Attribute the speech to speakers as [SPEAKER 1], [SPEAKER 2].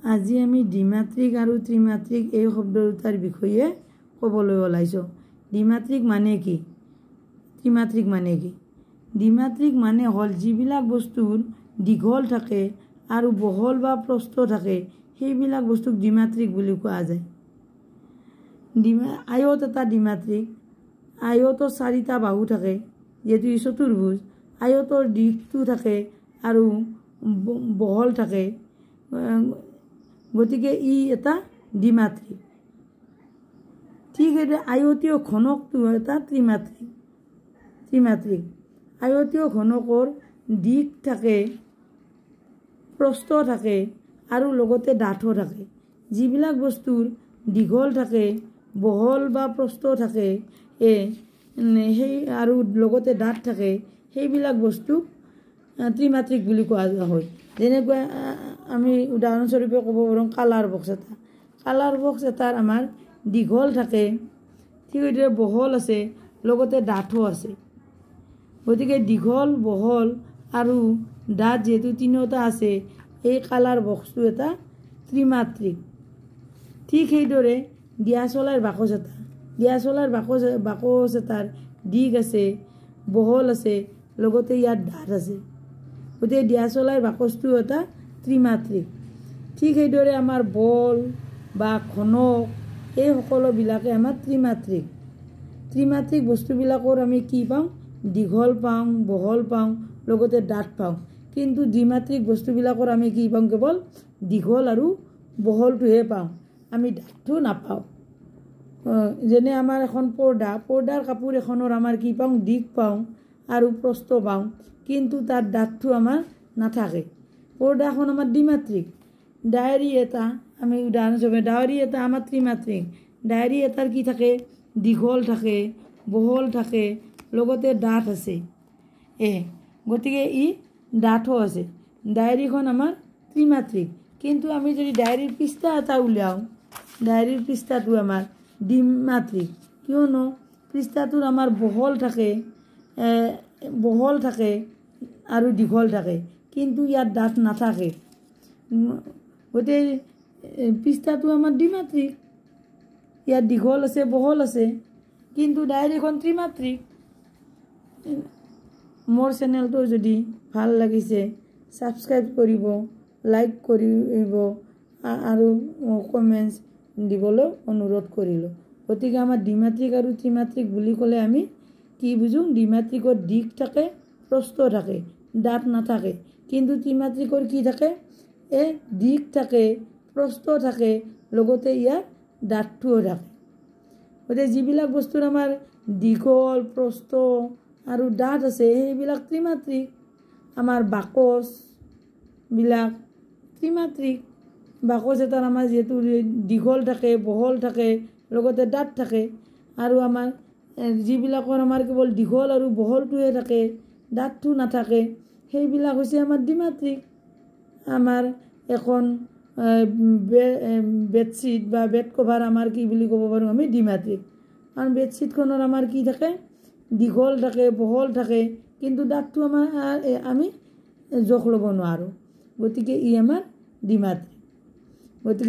[SPEAKER 1] আজি আমি দ্বিমাত্ৰিক আৰু ত্ৰিমাত্ৰিক এই শব্দ দুটাৰ বিষয়ে ক'বলৈ ওলাইছোঁ। দ্বিমাত্ৰিক মানে কি, ত্ৰিমাত্ৰিক মানে কি? দ্বিমাত্ৰিক মানে হ'ল যিবিলাক বস্তুৰ দীঘল থাকে আৰু বহল বা প্ৰস্থ থাকে, সেইবিলাক বস্তুক দ্বিমাত্ৰিক বুলি কোৱা যায়। আয়ত এটা দ্বিমাত্ৰিক। আয়তৰ চাৰিটা বাহু থাকে, যিহেতু ই চতুৰ্ভুজ। আয়তৰ দীঘটো থাকে আৰু বহল থাকে, গতিকে ই এটা দ্বিমাত্ৰিক। ঠিক সেইদৰে আয়তীয় ঘনকটো এটা ত্ৰিমাত্ৰিক। আয়তীয় ঘনকৰ দীঘ থাকে, প্ৰস্থ থাকে আৰু লগতে ডাঠো থাকে। যিবিলাক বস্তুৰ দীঘল থাকে, বহল বা প্ৰস্থ থাকে, সেই আৰু লগতে ডাঠ থাকে, সেইবিলাক বস্তুক ত্ৰিমাত্ৰিক বুলি কোৱা হয়। যেনেকুৱা আমি উদাহৰণস্বৰূপে ক'ব পাৰোঁ কালাৰ বক্স এটা। কালাৰ বক্স এটাৰ আমাৰ দীঘল থাকে, ঠিক সেইদৰে বহল আছে, লগতে ডাঠো আছে। গতিকে দীঘল, বহল আৰু ডাঠ যিহেতু তিনিওটা আছে, এই কালাৰ বক্সটো এটা ত্ৰিমাত্ৰিক। ঠিক সেইদৰে দিয়াচলাইৰ বাকচ এটা, দিয়াচলাইৰ বাকচ এটাৰ দীঘ আছে, বহল আছে, লগতে ইয়াত ডাঠ আছে। গতিকে দিয়াচলাইৰ বাকচটো এটা ত্ৰিমাত্ৰিক। ঠিক সেইদৰে আমাৰ বল বা ঘনক এই সকলোবিলাকে আমাৰ ত্ৰিমাত্ৰিক। ত্ৰিমাত্ৰিক বস্তুবিলাকৰ আমি কি পাওঁ? দীঘল পাওঁ, বহল পাওঁ, লগতে ডাঠ পাওঁ। কিন্তু দ্বিমাত্ৰিক বস্তুবিলাকৰ আমি কি পাওঁ? কেৱল দীঘল আৰু বহলটোহে পাওঁ, আমি ডাঠটো নাপাওঁ। যেনে আমাৰ এখন পৰ্দা, পৰ্দাৰ কাপোৰ এখনৰ আমাৰ কি পাওঁ? দীঘ পাওঁ আৰু প্ৰস্থ পাওঁ, কিন্তু তাৰ ডাঠটো আমাৰ নাথাকে। পৰ্দাখন আমাৰ দ্বিমাত্ৰিক। ডায়েৰী এটা আমি উদাহৰণস্বৰূপে, ডায়েৰী এটা আমাৰ ত্ৰিমাত্ৰিক। ডায়েৰী এটাৰ কি থাকে? দীঘল থাকে, বহল থাকে, লগতে ডাঠ আছে। গতিকে ই ডাঠো আছে। ডায়েৰীখন আমাৰ ত্ৰিমাত্ৰিক। কিন্তু আমি যদি ডায়েৰীৰ পৃষ্ঠা এটা উলিয়াওঁ, ডায়েৰীৰ পৃষ্ঠাটো আমাৰ দ্বিমাত্ৰিক। কিয়নো পৃষ্ঠাটোৰ আমাৰ বহল থাকে, বহল থাকে আৰু দীঘল থাকে, কিন্তু ইয়াত ডাঠ নাথাকে। গতিকে পৃষ্ঠাটো আমাৰ দ্বিমাত্ৰিক, ইয়াত দীঘল আছে, বহল আছে, কিন্তু ডায়েৰীখন ত্ৰিমাত্ৰিক। মোৰ চেনেলটো যদি ভাল লাগিছে ছাবস্ক্ৰাইব কৰিব, লাইক কৰিব আৰু কমেণ্টছ দিবলৈ অনুৰোধ কৰিলোঁ। গতিকে আমাৰ দ্বিমাত্ৰিক আৰু ত্ৰিমাত্ৰিক বুলি ক'লে আমি কি বুজোঁ? দ্বিমাত্ৰিকৰ দীঘ থাকে, প্ৰস্থ থাকে, ডাঠ নাথাকে। কিন্তু ত্ৰিমাত্ৰিকৰ কি থাকে? দীঘ থাকে, প্ৰস্থ থাকে, লগতে ইয়াৰ ডাঠটোও থাকে। গতিকে যিবিলাক বস্তুৰ আমাৰ দীঘল, প্ৰস্থ আৰু ডাঠ আছে, সেইবিলাক ত্ৰিমাত্ৰিক। আমাৰ বাকচবিলাক ত্ৰিমাত্ৰিক। বাকচ এটাৰ আমাৰ যিহেতু দীঘল থাকে, বহল থাকে, লগতে ডাঠ থাকে। আৰু আমাৰ যিবিলাকৰ আমাৰ কেৱল দীঘল আৰু বহলটোহে থাকে, ডাঠটো নাথাকে, সেইবিলাক হৈছে আমাৰ দ্বিমাত্ৰিক। আমাৰ এখন বেডশ্বীট বা বেড কভাৰ আমাৰ কি বুলি ক'ব পাৰোঁ আমি? দ্বিমাত্ৰিক। কাৰণ বেডশ্বীটখনৰ আমাৰ কি থাকে? দীঘল থাকে, বহল থাকে, কিন্তু ডাঠটো আমাৰ আমি জোখ ল'ব নোৱাৰোঁ। গতিকে ই আমাৰ দ্বিমাত্ৰিক। গতিকে